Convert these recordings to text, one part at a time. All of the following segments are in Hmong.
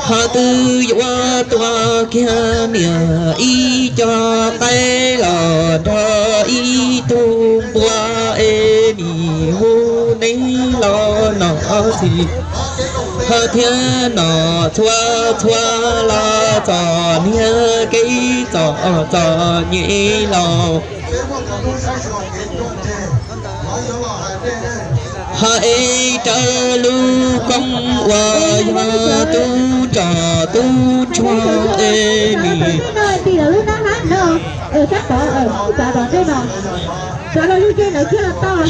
Ho twb yuav tua kiag niam ib co qaib los nrog ib tug npua es nim hu neb los no txiv. Ho thiab no txhua txhua los txom niag kev txom txom nyem los ho es raws lub koob uas yog tub nrog tub ntsuag es nim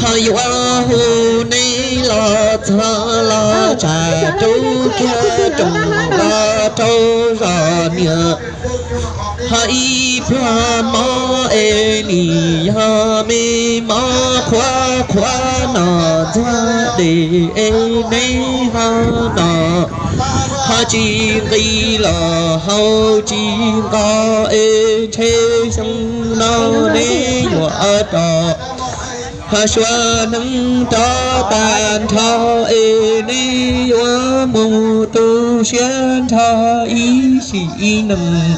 ho yuav hu neb los txog los tsam rau kiag rooj los rau zos niam. Ho ib pluag mob es nim yog me mob qhuav qhuav no ntxuag dej es neb ho no ho tsis nqis los haus tsis nqos es ntshe xyoo no neb yuav rov ho sua neeb rov tag nrho es neb yuav mus tu siab nrho ib sim neej.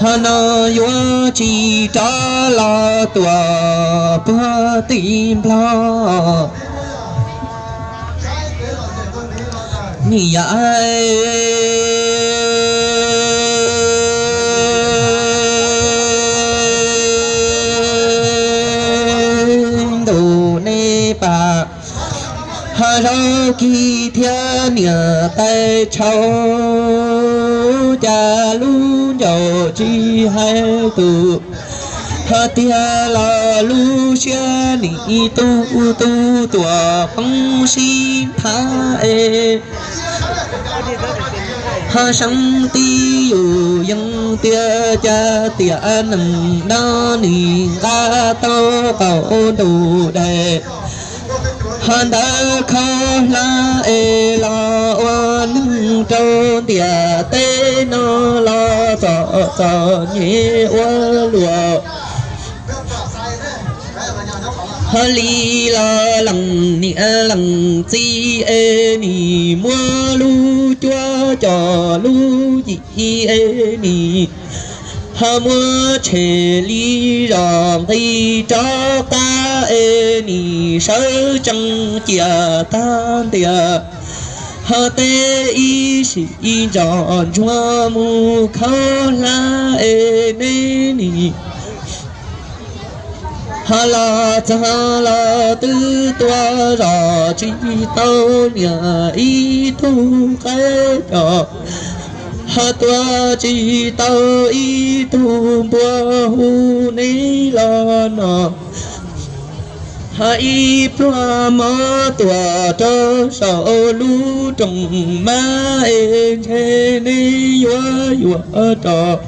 Ho no yuav tsis rov los tuam puag tim Nplog. Niam yam ntuj neb pam ho zaub kis thiab niam tais tshau, cas lub ncauj tsis hais tus ho tiag los lub siab nim tu tu tuam qoob sib phav es ho seeb tib yus yeej tias cas tiam neej no nim nqa tau qaum ntuj dais ho ntawd kho hlab es los ua neeg rau ntiaj teb no los txom txom nyem ua luaj. Ho li los leej niam leej txiv es nim muab lub cuab coj lub yim es nim ho muab tshem li zos nqis rov qab es nim sawv tsees cia tag ntiag. Ho tej ib sim ntsos ntsuag mus khaub hlab es neb nim ho los txog los twb tuaj zom tsis tau niam ib tug qaib coj, ho tuaj tsis tau ib tug npua hu neb los no. Ho ib pluag mob tuaj rau saum lub rooj mas es ntshe neb yuav yuav rov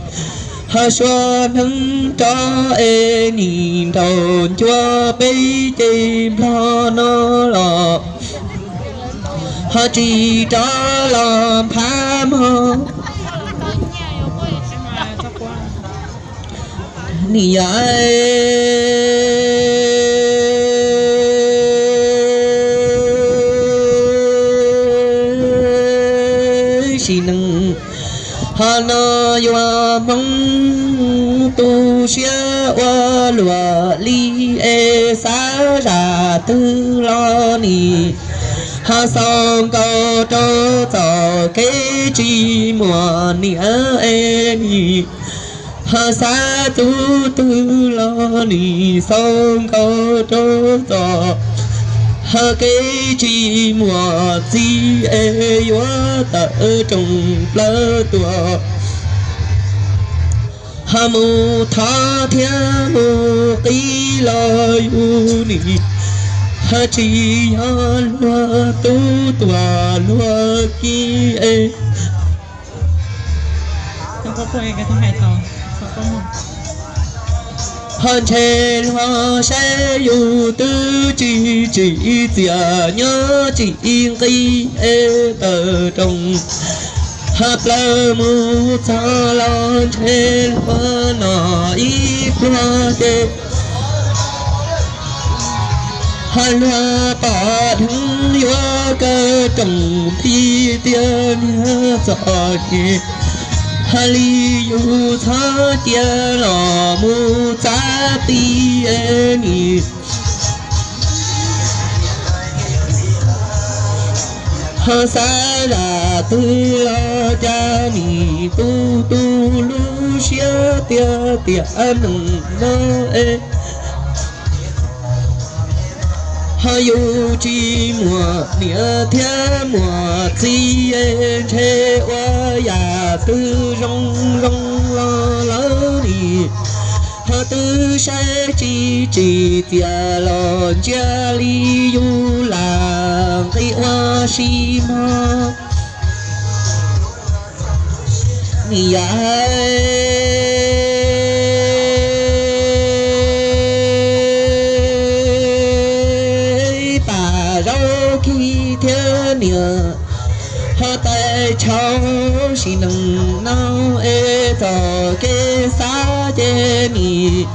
ho sua neeb rov es nim nraug ncua peb ces Nplog no los ho tsis rov los phav mog. Niam yam sim neej ho no yuav Hmoob tu siab ua luaj li es xav zam twg los nim ho xaus nkaus rau txoj kev tsis muaj niam es nim ho xav txuj twg los nim xaus nkaus rau txoj ho kev tsis muaj txiv es yuav tawm rooj plaws tuaj ho mus thov thiab mus qi los yus nim ho tsis yog luag tub tuaj luag ki es ho ntshe luag saib yus twb tsis tsim txiaj nyob tsis nqi es tawm rooj ho plaws mus txog los ntshe luag no ib pluag ces Hais luag pom dheev yuav kaw room tib tiag niag txom nyem, hais li yus txhob cia los mus txav ti nim. Ho xav zam twg los cas nim tu tu lub siab tiag tiag neeg no es. Ho yus tsis muaj niam thiab muaj txiv, ntshe ua yam twg zoo zoo los lawv nim. Ho twb saib tsis tsim txiaj los ntsia li yus lam nqi ua si mog. Nim yam pam zaub khi thiab niam, ho tais tshauv sim neej no es txoj kev xav ces nim,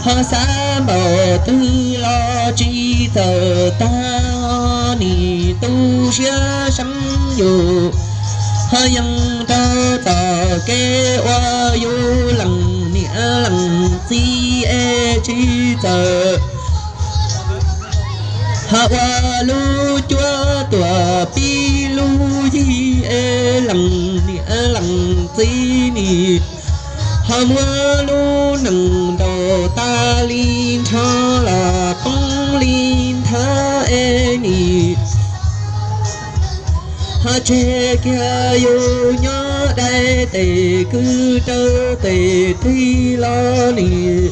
ho xav npaum twg los tsis txawj tag, nim tu siab seeb yus, ho yeej raug txoj kev uas yus lees niam lees txiv es tsis txawj. Ho ua lub cuab tuam pib lub yig es lees niam lees txiv nim, ho muab lub neej ntaus tas li nrho los poob li nthav es nim. Ho tseg kiag yus nyob dai tes kwv rau tes tig los nim,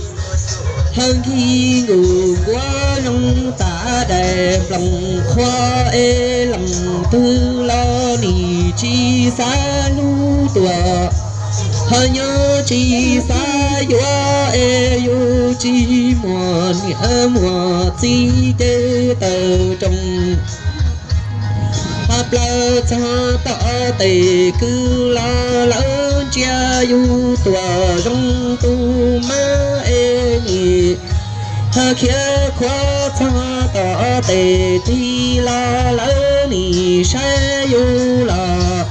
ho nkig nkus nkuav zoo tas daim nplooj qhuav es lees twg los nim tsis xav hlub tuaj, ho nyob tsis xav yuav es yus tsis muaj niam muaj txiv ces tawm rooj. Ho plaws txog tom tes kwv los lawv ntsia yus tuaj zoo tus mab es nim, ho khiav khuav txog tom tes tig los lawv nim saib yus los,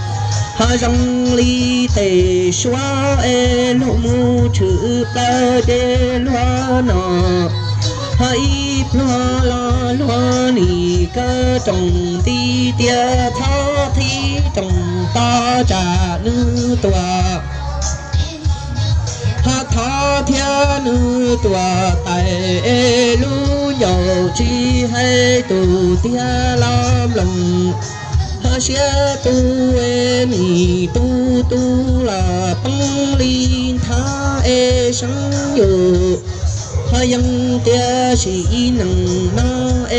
ho zoo li tes suab es luag mus tshwm plaws ces luag no, ho ib pluag los luag nim kaw rooj nti tias txhob thib rooj to tsam nws tuaj. Ho thov thiab nws tuaj tais es lub ncauj tsis hais tus tiag los mloog, ho siab tu es nim tu tu los poob li nthav es seeb yus, ho yeej tias sim neej no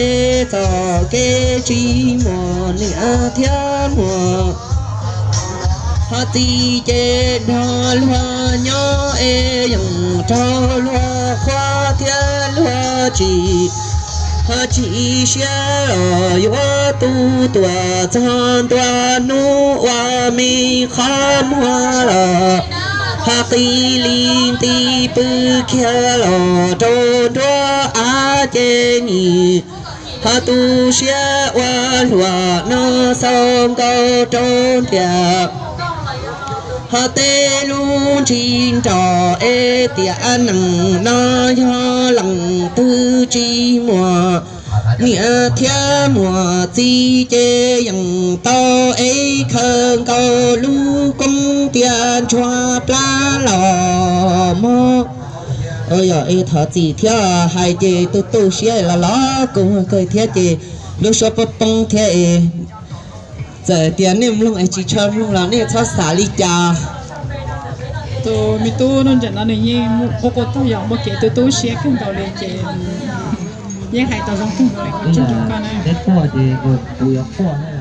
es txoj kev tsis muaj niam thiab muaj ho txiv ces nrog luag nyob es yeej raug luag qhuas thiab luag tsim, ho tsis siab los yuav tu tuaj txog ntua hnub ua me qhov muag los, ho qi li nti pw kiag los rau nruab av ces nim, ho tu siab ua hluas no xaus nkaus rau ntiag. Ho tej lub ntsis nrog es tiam neej no yog leej twg tsis muaj niam thiab muaj txiv ces yeej tau es khaws nkaus lub koob tias ntsuag plab los mog. Yog es thov txim thiab hais ces tu tu siab los los kawg thiab ces lub suab poob poob thiab es txawm tias nej mloog es tsis tshua mloog los nej txhob xav li cas. Tus me tub Nuj Ntsam no nws yeej ua quas tag yog muaj kev tu tu siab kawg nkaus li ces yeej hais tau zoo kawg nkaus li kuv tsis nrog koj na.